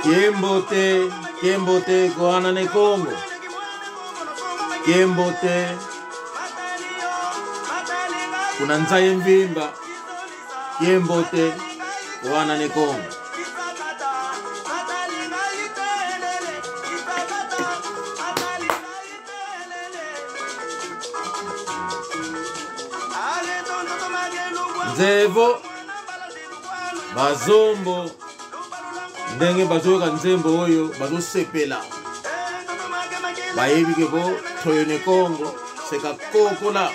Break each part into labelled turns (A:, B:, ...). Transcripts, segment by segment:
A: Kembote, kembote koana ne Kongo. Kembote kuna nzaye mvimba. Kembote koana ne Kongo. Nzevo bazombo ndenge bazoyoka nzembo oyo bazosepela bayebi ke bo toyone kongo seka kokola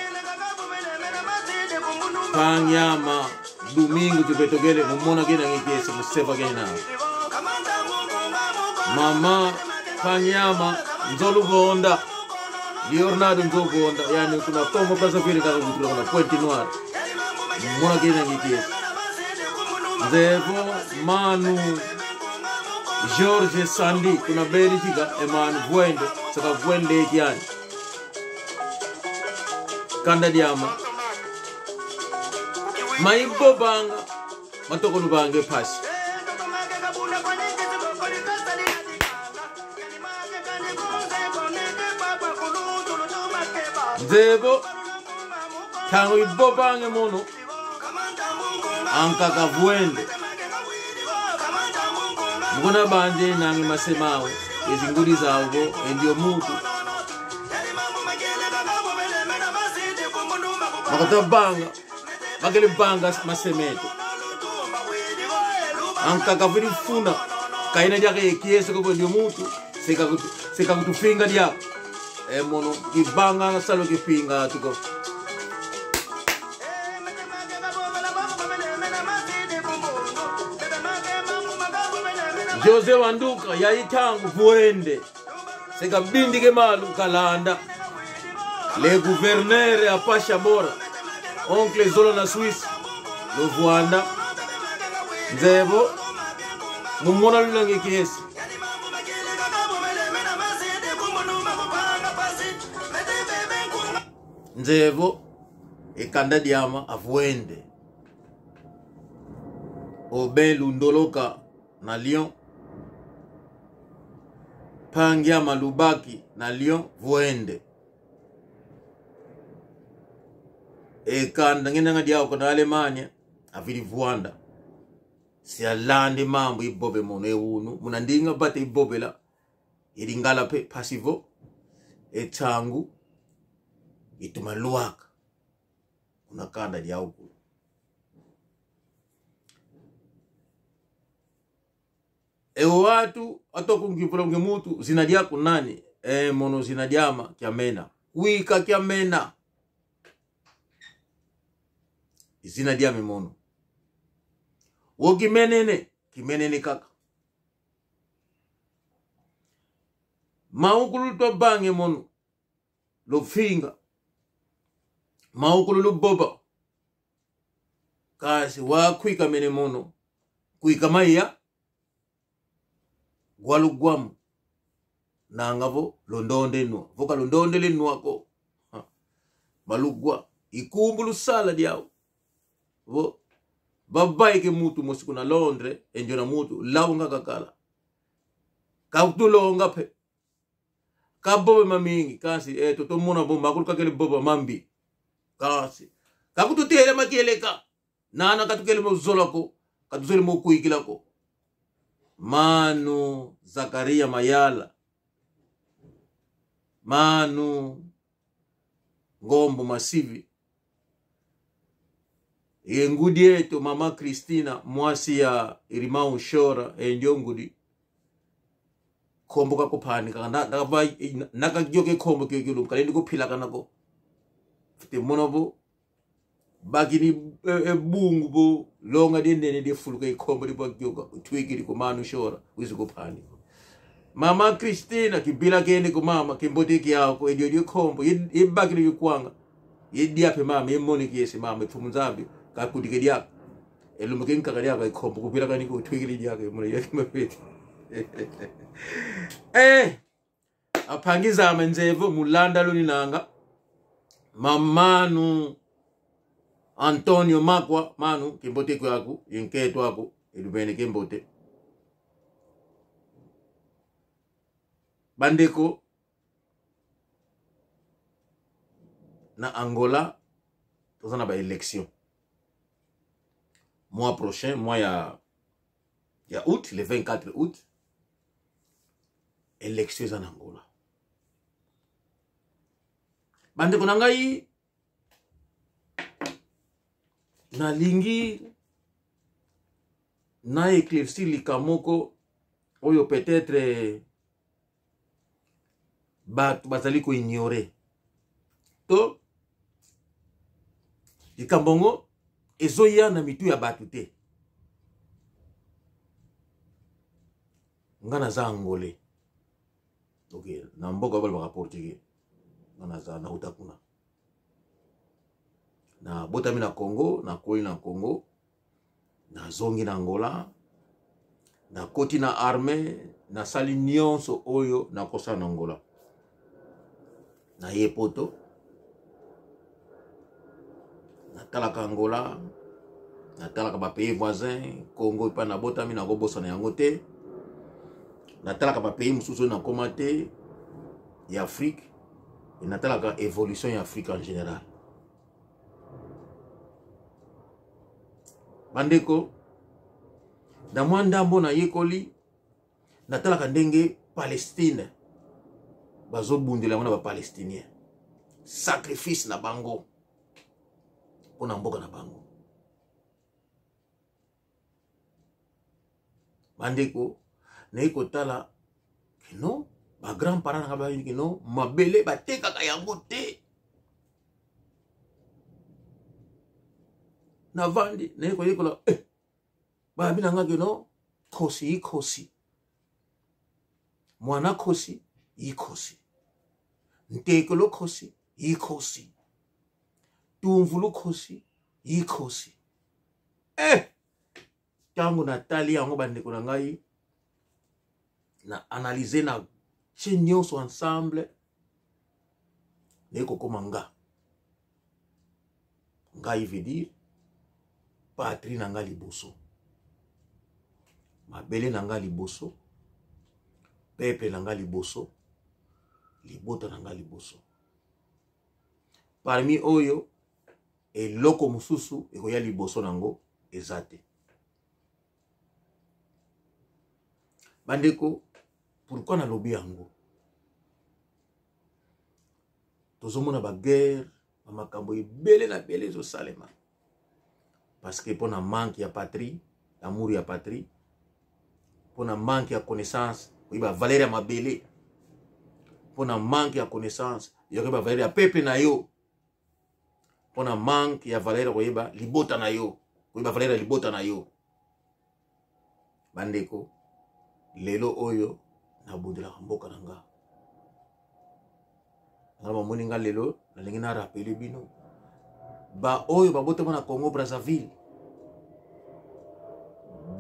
A: pangyama domingo tupetokele momona ke nange kiese mosefa ke na mama pangyama nzoluvonda leonardo nzovonda yani kuna kongo brazzaville kaka kutula kuna pointe noire momona ke nange kiese nzevo manu george sandi kuna belgica emanu vuende saka vuende ekiani kanda diama maibobanga matokolo bange phasi nzebo thango ibobange mono ankaka vuende mukona banje nange masemawo ezinguli zawo endio mutu makatabanga bakele banga masemeto ankaka vili funa kaina diaka ekiese kopo ndio mutu sekakutufinga diaka emono kibanga salo kifinga tuko Jose Wanduka yayitangu vuende sekabindike malu kalanda le gouverneur apasha bora oncle Zola na Suisse lovuanda nzebo mumona lulange kiesi nzevo ekanda diama avuende obe lundoloka na Lyon pangiama lubaki na Lyon vuende ekanda ngendanga diako na Alemania avili vuanda sialande mambo ibobe mono ewunu munandinga bate ibobela ilingala pe pasivo etangu ituma luaka unakanda diaukulu ewo watu atokungivula unge mutu zina lyako nani e, mono zina lyama kyamena wika kyamena zina lyame mono wokimenene kimenene kaka maukulu tobange mono lufinga maukulu luboba kasi wakwika mene mono kwika maiya gwalugwamu nangavo londonde nwa voka londonde linwako malugwa ikumbu lusala lyao vo babaike mutu mosiku na Londres enjo na mutu launga kakala kakutulonga pe kabobe mamingi kasi eh, totomona bo makulu kakele boba mambi kasi kakututele makieleka nana katukele mozolako katuzele mokuikilako manu Zakaria Mayala manu Ngombo Masivi engudi eto mama Christina mwasi ya Irimau Shora endio ngudi khombo kakuphani nakakyoke khombo kyokilumka kalendi kuphila kanako fite mono bo bakini ebungu bo longa dendene defuluka ikhombo libakyoka utwikili kumanu shora wizikuphani mama Christina kibila kende kumama kimboteki yako edio dikhombo ibakili yikwanga yediaphe mama yemoniki yesi mama ipfumu nzambi kakudike dyako elumuke nkaka lyako ikhombo kupila kaniko utwikili dyako emona yake mapeti eh aphangizama nzevo mulanda luninanga mamanu Antonio Makwa manu kimbote kwaku inketo aku ilubene kimbote Bandeko, na Angola toza na ba élection mois prochain, mois ya août, le 24 août, élection eza na Angola. Bandeko na ngai, nalingi na éclaircir likambo moko oyo peut-être bato bazali koignore to likambo yango ezoya na mitu ya bato te. Nga naza Angolais, ok, na mboka balobaka portugais. Nga naza nauta kuna, nabotami na Congo, nakoli na Congo, nazongi na Angola, nakoti na armée, nasali nyonso oyo nakosala na Angola, naye poto, natalaka Angola, natalaka bapays voisin, Congo epai nabotami, nakobosana yango te. Natalaka bapays mosusu oyo nakoma te ya Afrique, e natalaka évolution ya Afrique en général. Bandeko, na mwa ndambo nayekoli, natalaka ndenge Palestine bazobundela yango na Bapalestinien, sacrifice na bango mpo na mboka na bango. Bandeko, naye kotala kino bagrand parent nanga bayebi kino mabele batekaka yango te. Navandi, naye koyekola, bayabi na nga kino khosi yikhosi, mwana khosi yikhosi, nteko lokhosi yikhosi, tumvu lokhosi yikhosi. Ntango natali yango, bandeko na ngai, na analyse, na tie nyonso ensemble, naye kokóma nga ngai, veut dire patrie na ngai liboso, mabele na ngai liboso, peuple na ngai liboso, libota na ngai liboso. Parmi oyo eloko mosusu ekoya liboso nango eza te. Bandeko, pourquoi nalobi yango? Tozomona baguerre, bamakambo ebele na ebele ezosalema parce que mpona manque ya patrie, amour ya patrie, mpona manque ya connaissance koyeba valeur ya mabele, mpona manque ya connaissance ya koyeba valeur ya peuple na yo, mpona manque ya valeur ya koyeba libota na yo, koyeba valeur ya libota na yo. Bandeko, lelo oyo nabundelaka mboka na nga. Nga bamoni nga lelo, nalingi na rappeler bino baoyo babotama na Congo Brazzaville,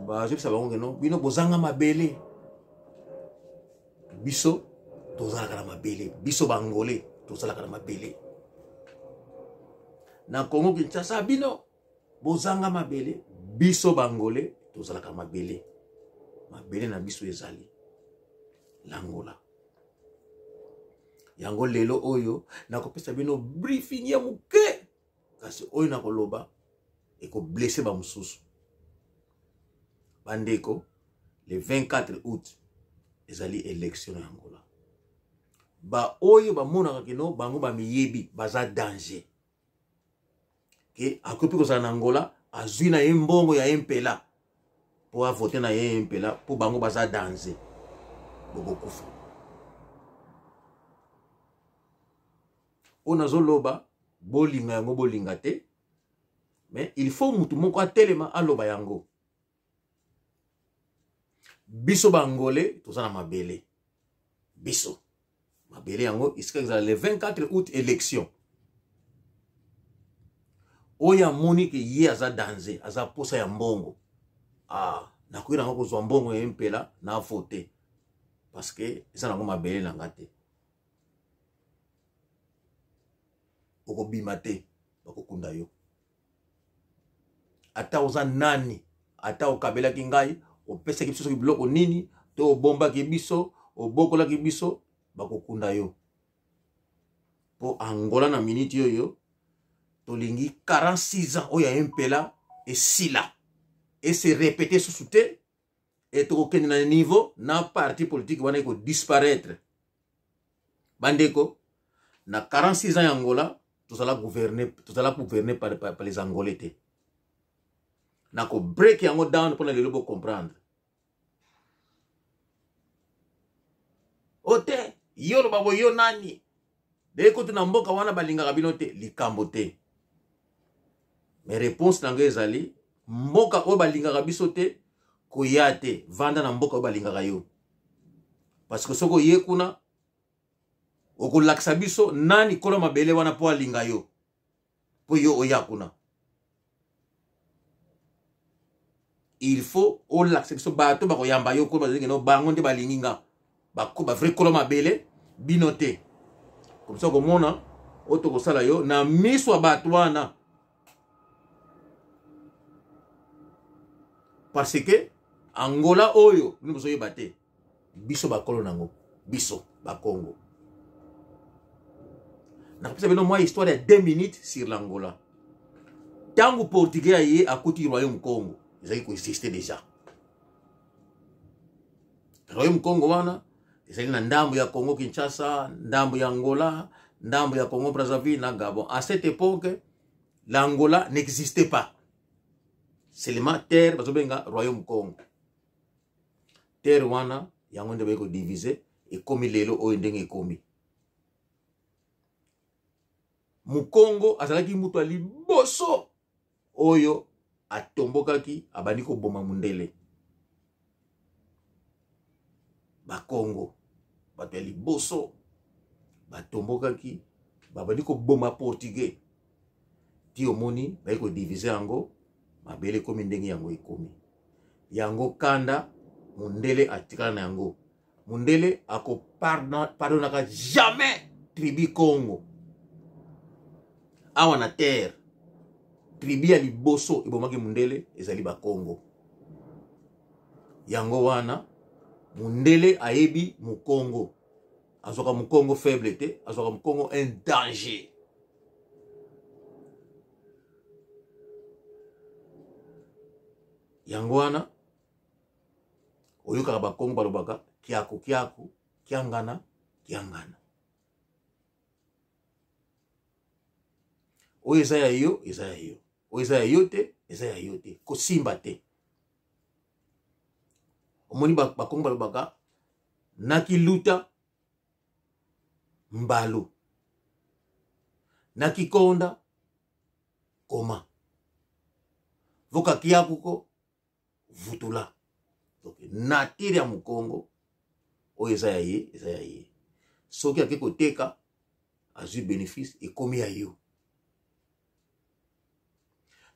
A: bazobisa bango keno bino bozanga mabele. Biso tozalaka na mabele, biso Bangole tozalaka na mabele na Congo Kinshasa. Bino bozanga mabele, biso Bangole tozalaka mabele. Mabele na biso ezali l'Angola. Yango lelo oyo nakopesa bino briefing ya moke, kasi oyo nakoloba ekoblesse bamosusu. Bandeko, le 24 août ezali élection na Angola. Baoyo bamonaka kino bango bamiyebi baza danger, ke akoki kozala na Angola, azwi na ye mbongo ya ye mpela mpo avote na ye mpela, mpo bango baza danger, bokokufa. Oyo nazoloba, bolinga yango bolinga te, mais il faut mutu moko atelema aloba yango. Biso Bangole toza na mabele, biso mabele yango esika ezala le 24 août élection. Oyo amoni ke ye aza danger, aza posa ya mbongo, nakoki nango kozwa mbongo ya mpela na vote, parce que eza nango mabele na nga te. Okobima te, bakokunda yo. Ata oza nani, ata okabelaki ngai, opesaki biso soki biloko nini, to obombaki biso, obokolaki biso. Bakokunda yo. Po Angola na minute oyo tolingi 46 ans oyo ya mpela esila et se répéter susu te et tokokende na niveau na parti politique wana eko disparaître. Bandeko, na 46 ans ya Angola tozala gouverner, tozala gouverner par les Angolais te. Nako break yango down mpona lelo bo comprendre. O te, yo loba boye, yo nani? Deye kutu na mboka wana balingaka bino te, likambo te. Mais réponse na ngai ezali mboka oyo balingaka biso te, koya te, vanda na mboka oyo balingaka yo. Parce que soki oye kuna okolakisa biso nani kolo mabele wana mpo alinga yo, mpo yo oya kuna. Il faut olakisa biso bato bakoyamba yo, kolo bazali no bango nde balingi nga, ba vrai kolo mabele bino te. Comme ça okomona oyo tokosala yo na miso ya bato wana, parce que Angola oyo bino bozoyeba te, biso bakolo nango, biso bakongo. Nakopesa bino mwa histoire ya 2 minutes sur l'Angola. Ntango portugais aye akuti royaume Congo ezalaki koexiste déjà. Royaume Congo wana ezali na ndambo ya Congo Kinshasa, ndambo ya Angola, ndambo ya Congo Brazzaville na Gabon. À cette époque, l'Angola n'existait pas. Seulement terre bazobenga royaume Congo. Terre wana yango nde baye kodivise, ekomi lelo oyo ndenge ekomi. Mukongo azalaki mutu ya liboso oyo atombokaki, abandi koboma mundele. Bakongo bato ya liboso batombokaki, babandi koboma portugais. Ti omoni baye kodivise yango, mabele ekomi ndenge yango ekomi. Yango kanda mundele atikala na yango. Mundele akopardonaka jamais tribu Congo. Awa na terre, tribu ya liboso ebomaki mundele ezali ba Congo. Yango wana mundele ayebi mukongo, azwaka mukongo faible te, azwaka mukongo un danger. Yango wana oyokaka bakongo balobaka kiaku kiaku, kiangana kiangana. Oyo eza ya yo, eza ya yo. Oyo eza ya yo te, eza ya yo te. Kosimba te. Omoni bakongo balobaka nakiluta mbalo, nakikonda koma, voka kiakuko vutula. Donc nature ya mukongo oyo eza ya ye, eza ya ye. Soki ake koteka azwi bénéfice, ekomi ya yo.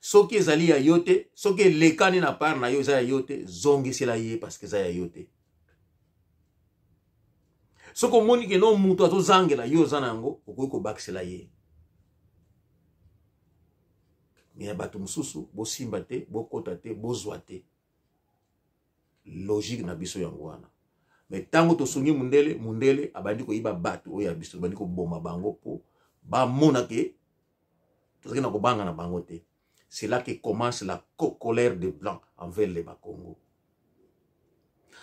A: Soki ezali ya yo te, soki elekani na part na yo, eza ya yo te, zongisela ye parce que eza ya yo te. Soki omoni ke no mutu azozangela yo oza na yango, okoki kobakisela ye. Mais ya bato mosusu bosimba te, bokota te, bozwa te. Logique na biso yango wana. Mais tango tosungi mundele, mundele abandi koyiba bato oyo ya biso, abandi koboma bango po bamona ke tozalaki na kobanga na bango te. C'est là que commence la colère de blanc envers les Bakongo.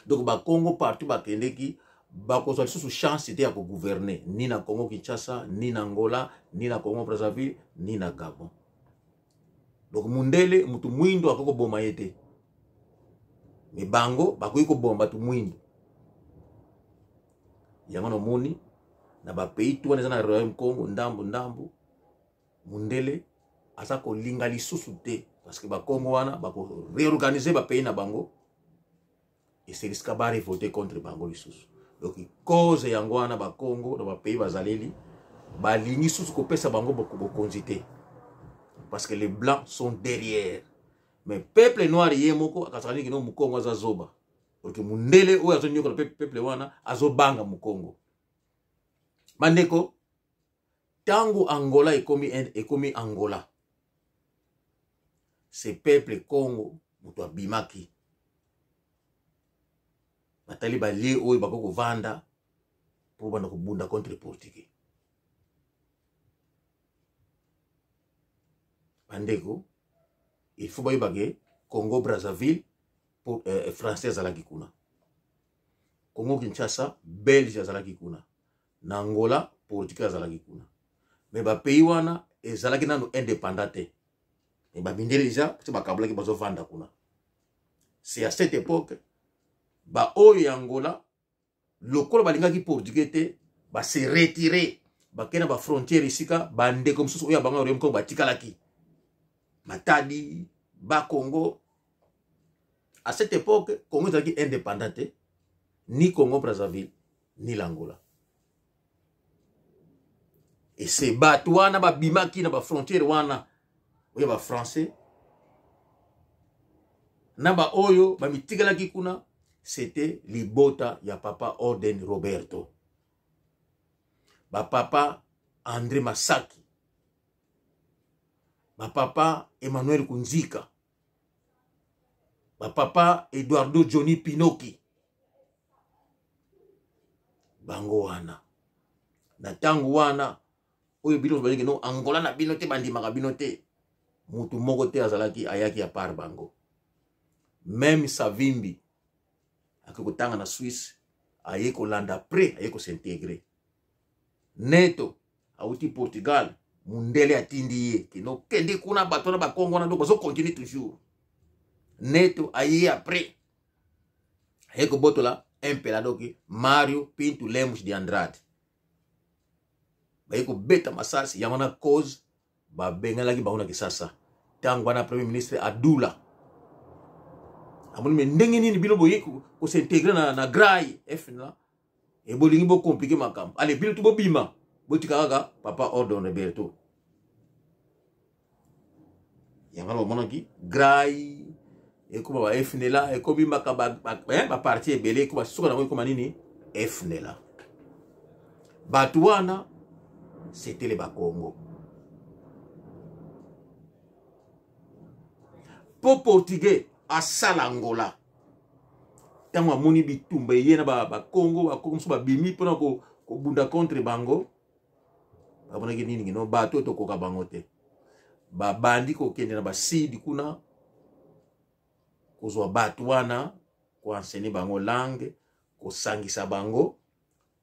A: Donc Bakongo partout bakendeki bakozwa lisusu chance te ya kogouverner ni na Congo Kinshasa, ni na Angola, ni na Congo Brazzaville, ni na Gabon. Donc mundele mutu mwindo akoki koboma ye te, mais bango bakoki koboma bato mwindo. Yango namoni na ba pays tout wana eza na Royaume Congo ndambu ndambu, mundele aza kolinga lisusu te parce que bakongo wana bako réorganiser ba pays na bango et c'est risque ba révolter contre bango lisusu. Donc cause yango wana bakongo na ba pays bazaleli balingi susu kopesa bango bokonzi te parce que les blancs sont derrière. Mais peuple noir ye moko akasaka nini no mukongo aza zoba. Parce que mundele oyo azonyokola peuple wana azobanga mukongo. Bandeko, tango Angola ekomi Angola, ce peuple Congo moto abimaki. Batali ba lieu oyo bako kovanda. mpo banda kobunda contre portugais. Bandeko, il faut bayeba ke Congo Brazzaville pour, français azalaki kuna, Congo Kinshasa belge azalaki kuna, na Angola portugais azalaki kuna, mais bapays wana ezalaki nano indépendant te, mais bamindele deja so bakabolaki, bazovanda kuna. C'est à cette époque baoyo ya Angola, lokola balingaki portugais te, base retire, bakei na bafrontière esika bandeko mosusu oyo ya bango ya royaume Congo batikalaki, Matadi, Bakongo. À cette époque Congo ezalaki indépendant te, ni Congo Brazzaville ni l'Angola. Ese bato wana babimaki na bafrontière wana oyo bafrançais na baoyo bamitikalaki kuna, c'était libota ya papa Orden Roberto, bapapa André Masaki, bapapa Emmanuel Kunzika, bapapa Eduardo Johnny Pinoki. Bango wana na ntango wana oyo bino bazalaki no Angola na bino te, bandimaka bino te, motu moko te azalaki ayaki ya part bango. Meme Savimbi ake kotanga na Suisse, aye kolanda après, aye kosintegre. Neto auti Portugal, mundele atindi ye kino kende kuna, bato na bakongo wana, donc bazocontinue toujours. Neto aye après, aye kobotola Mpela, donc Mario Pinto Lemos de Andrade, baye kobeta masasi yango na cause babenganaki bango na Kisasa. Ntango wana premier ministre Adula amoni me ndenge nini bino boye kosintegre na grai FNLA, ebolingi bokomplike makambo, ale bino tu bobima, botika kaka papa Ordon Roberto. Yango wana bamonaki grai ekoma ba FNLA, ekomi maka baparti ebele, ekoma suka nango ekoma nini, FNLA. Bato wana c'était les Bakongo. Po portugais asala Angola, ntango amoni bitumba eye na Bakongo, Bakongo mosusu babimi mpona kobunda contre bango, bamonaki nini kino bato oyo tokoka bango te, babandi kokende na basidi kuna kozwa bato wana, koenseigne bango langue, kosangisa bango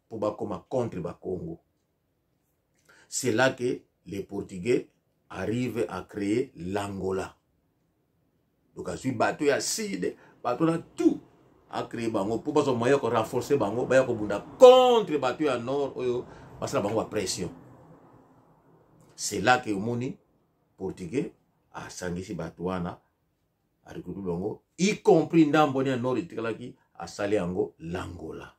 A: mpo bakoma contre Bakongo. C'est là que les Portugais arrivent à créer l'Angola. Donc azwi bato ya sud, bato na tout, acréer bango mpo bazwa moyen ya korenforcer bango, baya kobunda contre bato ya nord oyo basala bango bapression. C'est là que omoni portugais asangisi bato wana, aregroupe bango, y compris ndambo ya nord etikalaki, asali yango l'Angola.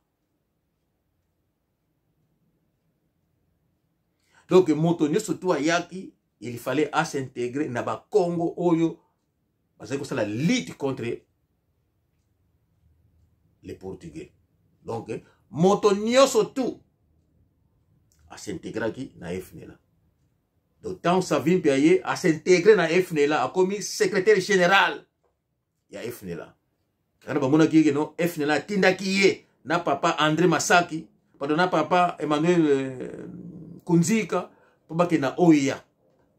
A: Donc moto nyonso tu ayaki, il fallait as'intégrer na bakongo oyo bazali kosala lutte contre les Portugais. Donc moto nyonso tu as'intégraki na FNLA. Donc ntango Savimbi aye as'intégre na FNLA, akomi secrétaire général ya FNLA. Kana bamonaki ye no FNLA atindaki ye na papa André Masaki, pardon, na papa Emmanuel Kunzika mpo bakende na OUA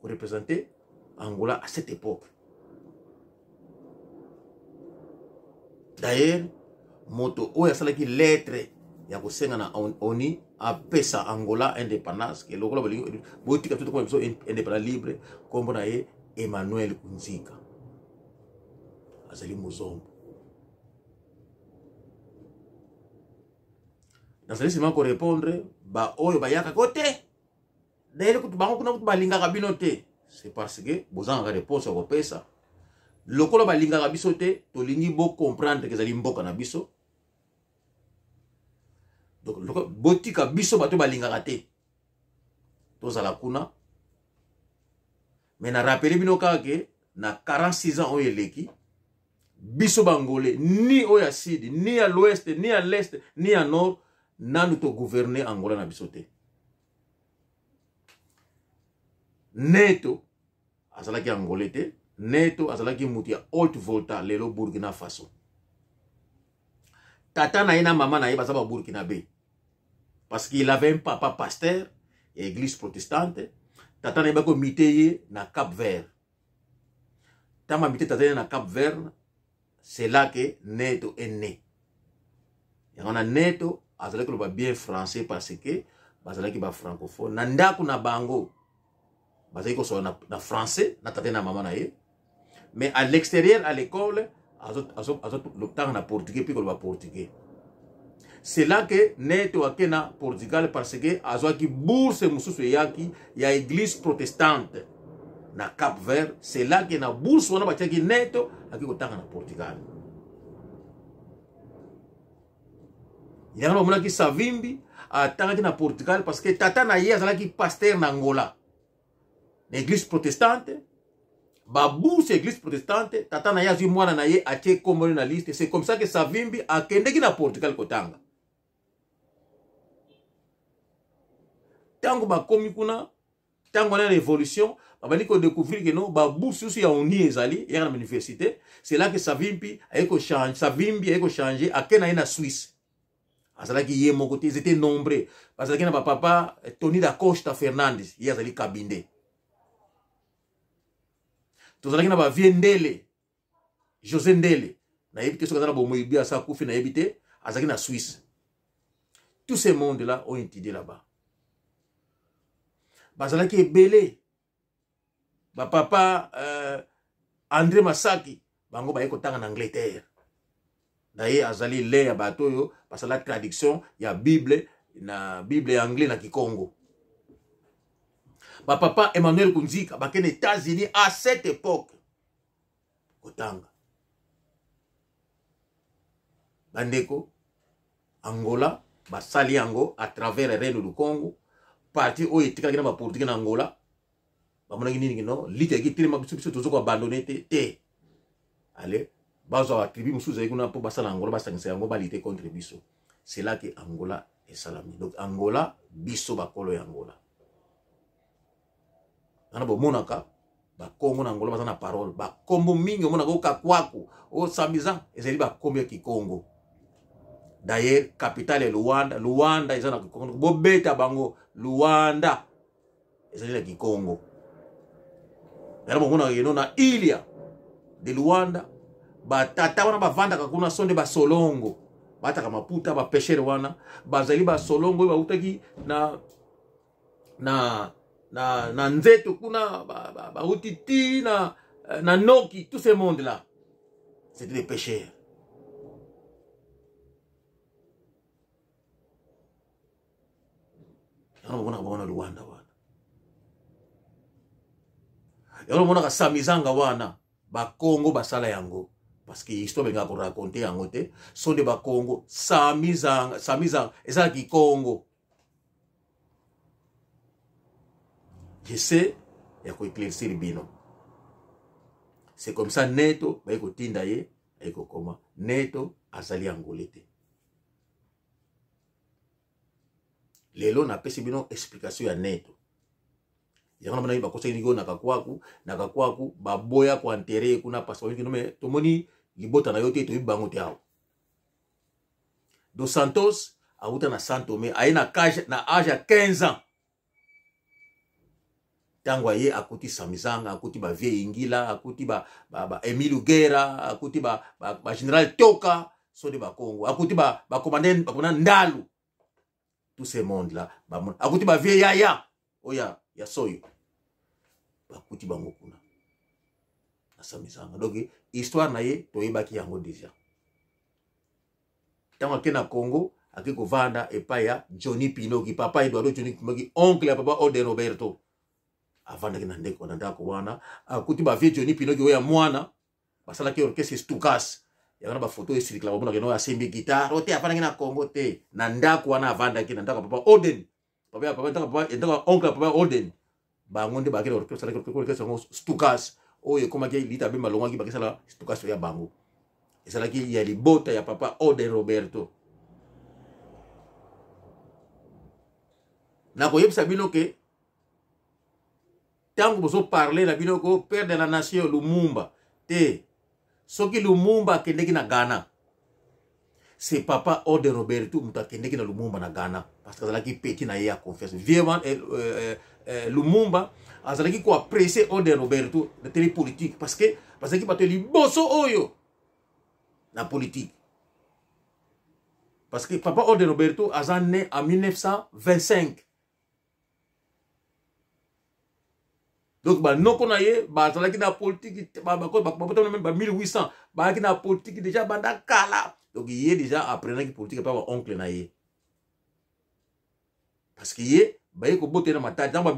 A: korepresente Angola à cette époque. D'ailleurs moto oyo asalaki lettre ya kosenga na ONU apesa Angola indépendance, ke lokola bolingi botika biso tokoma biso indépendant libre, nkombo na ye Emmanuel Kunzika, azali mozombo. Nazali nsima korepondre baoyo bayaka ko te, d'ailleurs kutu bango kuna kutu balingaka bino te, c'est parce que bozangaka réponse ya kopesa. Lokola balingaka biso te, tolingi bocomprendre ke ezali mboka na biso. Donc botika biso bato balingaka te tozala kuna. Mais na rappele bino kaka ke na 46 ans oyo eleki, biso bangole, ni oyo ya sud, ni ya l'ouest, ni ya l'est, ni ya nord, nanu togouverne Angola na biso te. Neto azalaki angolais te, Neto azalaki mutu ya Haute Volta, lelo Burkina Faso. Tata na ye na mama na ye baza ba Burkinabe. Parce qu'il avait un papa pasteur ya église protestante. Tata na ye bakomite ye na Cap Vert. Ntango amite tata ye na Cap Vert, c'est là que Neto est né. Yango na Neto azalaki koloba bien français parce que bazalaki ba francophone. Na ndako na bango bazalaki kosolola na français na tata na mama na ye. Mais à l'extérieur, à l'école, azotanga na portugais mpe koloba portugais. C'est là que Neto ake na Portugal parce que azwaki bourse mosusu eyaki ya église protestante na Cap Vert. C'est là que na bourse wana batiaki Neto ake kotanga na Portugal. Yango bamonaki Savimbi atangaki na Portugal parce que tata na ye azalaki pasteur na Angola na église protestante. Ba bourse église protestante, tata na ye azwi mwana na ye, atie kombo na liste. C'est comme ça que Savimbi akendeki na Portugal kotanga. Ntango bakomi kuna, ntango wana révolution, babandi kodécouvrir que no babourse nyonso ya ONU ezali eyaka na université. C'est là que Savimbi aye kochange, Savimbi aye kochange, ake na ye na Suisse. Azalaki ye moko te, ils étaient nombreux. Bazalaki na bapapa Tony da Costa Fernandes, ye azali Kabinde. Tozalaki na bavieux Ndele, José Ndele, nayebi te soki aza na bomoi bi asa akufi, nayebi te, azalaki na Suisse. Tout ce monde là ont étudié là-bas. Bazalaki ebele, bapapa André Masaki, bango baye kotanga na Angleterre. Na ye azali le ya bato oyo basala traduction ya Bible, na Bible ya anglais na Kikongo. Bapapa Emmanuel Kunzika bakende États-Unis à cette époque kotanga. Bandeko, Angola basali yango à travers Reine du Congo. Parti oyo etikalaki na baportugais na Angola, bamonaki nini? No lite yaki telema, biso biso tozo koabandonne te te. Ale bazwa batribu mosusu ezali kuna mpo basala Angola, basangisa yango, balite contre biso. C'est là que Angola esalami. Donc Angola, biso bakolo ya Angola wana, bomonaka bakongo na Angola baza na parole. Bakombo mingi omonaka okakwaku, osamiza, ezali bakombo ya Kikongo. D'ailleurs, capitale ya Luanda, Luanda eza na Kikongo. Bobeta bango, Luanda ezali na Kikongo. Yana bomonaka yeno na Ilia de Luanda, batata wana bavandaka kuna so nde basolongo, bataka maputa, bapeshere wana bazali basolongo oyo bautaki na nzeto kuna, bauti ti na Noki. Tout ce monde là, c'était des pêcheurs. Yango bamonaka bango na Luanda wana, yango bamonaka Samizanga wana. Bakongo basala yango parce que histoire bengaka koraconte yango te. So nde bakongo Samizanga, Samizanga ezalaki Kongo. J'essaie ya koéclaircir bino. C'est comme ça Neto baye kotinda ye, aye kokoma. Neto azali angolais te. Lelo napesi bino explication ya Neto. Yango namonaki bakosaki niki oyo na Kakwaku, na Kakwaku baboya koenterre ye kuna parce que me tomoni libota na yo te, toyebi bango te awa. Dos Santos awuta na San Tome, aye na cage na age ya 15 ans. Ntango aye, akuti Samizanga, akuti bavieux Ingila, akuti ba Emile Ugera, akuti ba général Toka, so nde bakongo, akuti bacommandant ba Ndalu, tout ce monde là bamona, akuti bavieux Yaya oyo ya Soyo, bakuti bango kuna na Samizanga. Donc histoire na ye toyebaki yango déjà. Ntango ake na Congo, ake kovanda epai ya Johnny Pinoki, papa Eduardo Johnny Pinoki, oncle ya papa Ode Roberto. Avandaki na ndeko na ndako wana, akuti bavieux Johnny Pinoki oyo ya mwana, basalaki orchestre Stukas. Yango na bafoto esilikila, bamonaka no asembi guitare o te. Avandaki na Congo te, na ndako wana avandaki na ndako ya papa Oden, papa ya papa, ndako papa, ndako oncle ya papa Oden. Bango nde bakeli orchestre, orchestre yango Stukas oyo ekomaki Lita Bemba alongwaki, bakisala Stukas oyo ya bango ezalaki ya libota ya papa Oden Roberto. Nakoyebisa bino ke ntango bozoparle na bino ko père de la nation Lumumba te, soki Lumumba akendeki na Ghana, C'est papa Ode Roberto moto akendeki na Lumumba na Ghana parce que azalaki petit na ye ya confiance. Vieux wana Lumumba azalaki ko apprécier Ode Roberto na tele politique parce que bazalaki bato ya liboso oyo na politique. Parce que papa Ode Roberto aza né en 1925. Donc banoko na ye bazalaki na politique, babotama ba 1800, bazalaki na politique déjà banda kala. Donc ye déjà apprenaki politique epa ba oncle na ye. Parce que ye baye kobotela na Matadi, ntango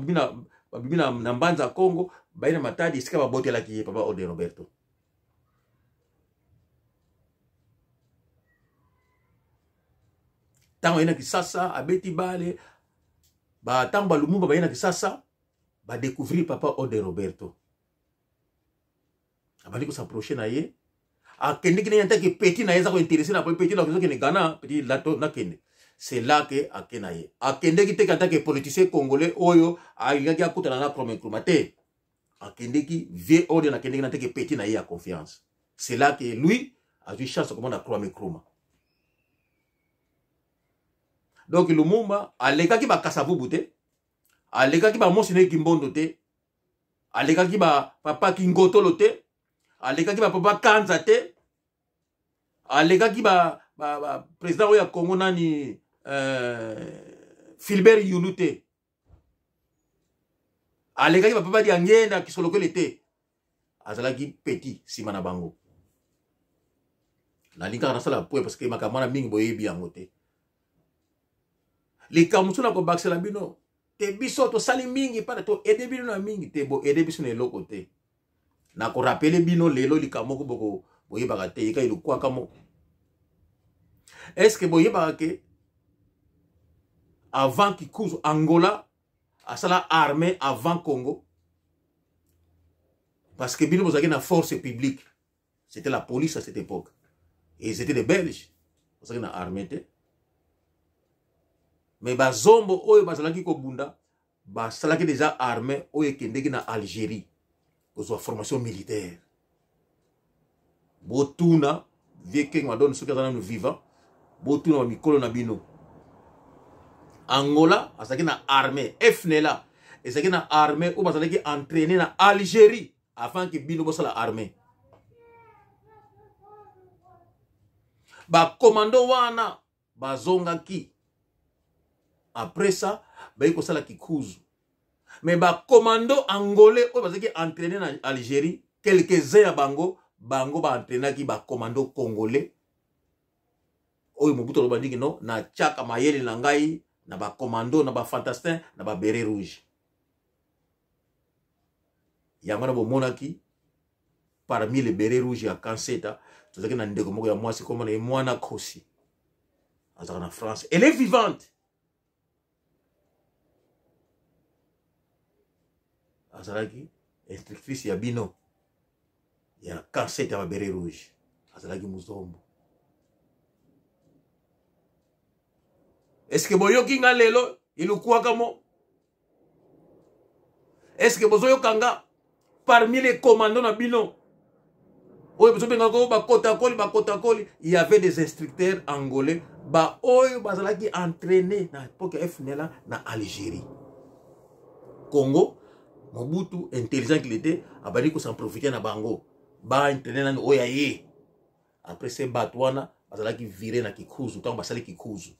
A: babimi na Mbanza Congo, baye na Matadi esika babotelaki ye papa Ode Roberto. Ntango aye na Kisasa abeti bale, ba ntango ba Lumumba baye na Kisasa ba découvrir papa Ode Roberto. Abandi ko s'approcher na ye, akendeki na ye en tant que petit na ye, aza ko intéresser na petit na kozokende Ghana, petit lato nakende. C'est là que ake na ye. Akendeki te en tant que politicien congolais oyo alingaki akutana na Kwame Nkrumah te. Akendeki vieux Ode na akendeki na tant que petit na ye ya confiance. C'est là que lui a eu chance komona Kwame Nkrumah. Donc Lumumba alekaki ba Kasavubu te, alekaki ba Mosine Kimbondo te, alekaki ba papa Kingotolo te, alekaki ba papa Kanza te, alekaki ba président oyo ya Congo nani Philbert Yulu te, alekaki ba papa Diangenda Kisolokele te, azalaki petit sima na bango. Nalingaka nasala point parce que makambo wana mingi boyebi yango te. Likambo mosusu na kobakisela bino te, biso tosali mingi mpana to aide bino na mingi te, bo aide biso na eloko te. Na korapele bino lelo likambo moko boko boyebaka te, yeka elokwaka moko. Est-ce que boyebaka ke avant Kikuzu, Angola asala armée avant Congo? Parce que bino bozalaki na force publique, c'était la police à cette époque, et ils étaient des Belges, bazalaki na armée te. Mais bazombo oyo bazalaki kobunda basalaki déjà armée oyo ekendeki na Algérie kozwa formation militaire. Botuna vieux King Madone soki aza nanu vivant, botuna ba mikolo na bino. Angola azalaki na armée, FNLA ezalaki na armée oyo bazalaki entraîner na Algérie avant que bino bosala armée. Ba commando wana bazongaki après ça bayi kosala Kikuzu. Mais ba commando angolais oyo bazalaki entraîner na Algérie, quelques-uns ya bango, bango ba entraînaki ba commando congolais oyo Mobutu aloba ndingi no na tiaka mayele na ngai na ba commando na ba fantastin na ba béret rouge. Yango na bomonaki parmi les bérets rouges ya Kanseta, tozalaki na ndeko moko ya mwasi komona ye mwana Kosi, azalaka na France, elle est vivante. Azalaki instructrice ya bino ya Kanseta ya ba béret rouge, azalaki muzombo. Est-ce que boyoki nga lelo ilukwaka mo? Est-ce que bozoyoka nga parmi les commandos na bino oyo bozobengaka oyo bakotakoli, bakotakoli, il y avait des instructeurs angolais ba oyo bazalaki entraînés na époque ya FNLA na Algérie. Congo, Mobutu, intelligent qu'il était, abandi ko s'en profiter na bango. Ba entraîner nani oyo ya ye. Après ces bato wana bazalaki viré na Kikuzu, ntango basali Kikuzu.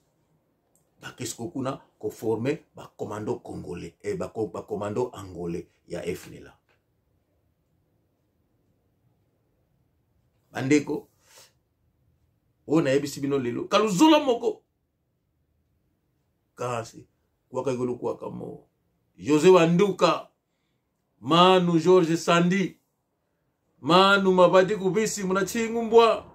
A: Bakesi kokuna koformer ba commando congolais et ba commando angolais ya FNLA. Bandeko, oyo nayebisi bino lelo, kaluzolo moko kasi kwaka ekolo kwaka mo José Wanduka, Manu Georges Sandi, Manu Mabadi Kubisi, muna chingumbwa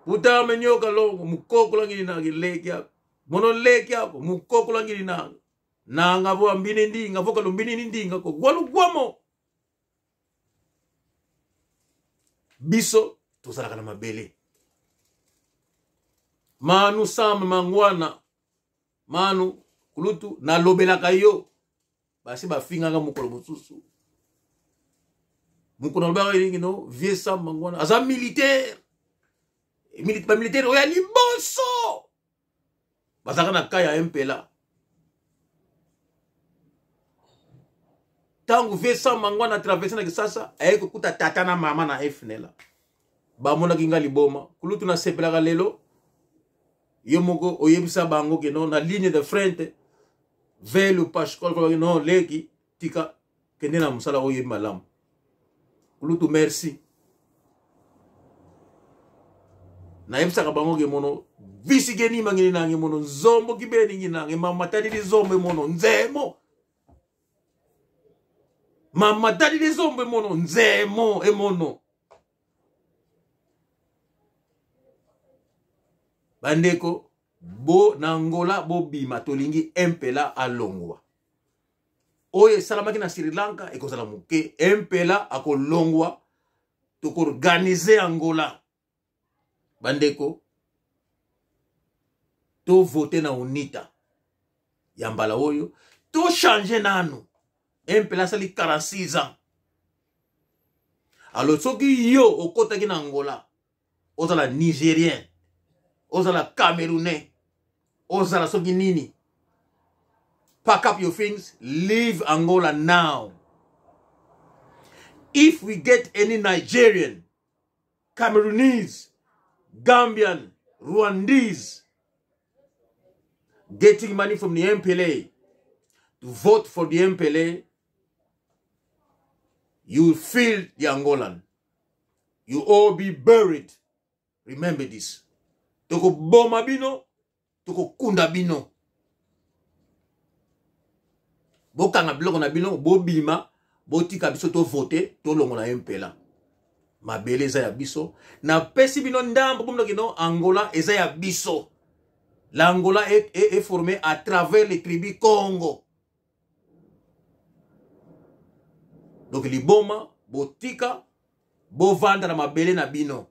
A: Butame nyoka longo, mukoko langili na leki yako. Mono leki yako, mukoko langili na. Nanga bo ambini ndinga, voka lumbini ndinga ko gwalu gwamo. Biso tozalaka na mabele. Manu Sam Mangwana, Manu Kulutu nalobelaka yo. Basi bafingaka mokolo mosusu. Mokolo nalobelaka elingi no, vieux Sam Mangwana aza militaire. Bamilitaire oyo ya liboso bazalaka na ka ya mpela. Ntango Vincent Mangwana traverse na Kisasa, aye kokuta tata na mama na FNL. Bamonaki nga liboma. Kulutu nasepelaka lelo yo moko oyebisa bango ke non, na ligne de frente velo Pascal kolobaki non, leki tika kende na mosala oyo oyebi malamu. Kulutu merci. Nayebisaka bango ke mono visike nima ngini nange mono nzombo kibeni ngi nange mama talili zombo mono nzemo mama talili zombo mono nzemo emono. Bandeko bo na Angola bobima, tolingi MPLA alongwa. Oyo esalamaki na Sri Lanka ekozala moke, MPLA akolongwa, tokoorganize Angola. Bandeko to vote na UNITA ya mbala oyo, to changer nanu. MPLA asali 46 ans. Alors soki yo okotaki na Angola, ozala Nigérien, ozala Camerounais, ozala soki nini, pack up your things, leave Angola now. If we get any Nigerian, Cameroonese, Gambian, Rwandese getting money from the MPLA to vote for the MPLA, you will feel the Angolan. You all be buried. Remember this. Toko boma bino, toko kunda bino. Bokanga biloko na bino, bobima, botika biso to voter, to longola MPLA. Mabele eza ya biso. Na pesi bino ndambo bomona kino Angola eza ya biso. L'Angola est formée à travers les tribus Congo. Donc liboma botika bovanda na mabele na bino.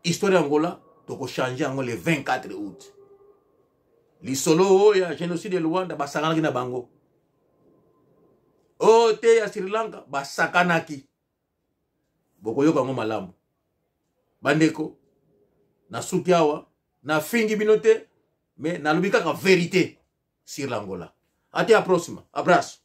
A: Histoire ya Angola toko changer yango le 24 août. Lisolo oyo ya génocide de Rwanda basanganaki na bango. Oyo te ya Sri Lanka basakanaki. Bokoyoka yango malamu. Bandeko, nasuki awa, nafingi bino te, mais nalobi kaka vérité sur l'Angola. Até a próxima. Abraço.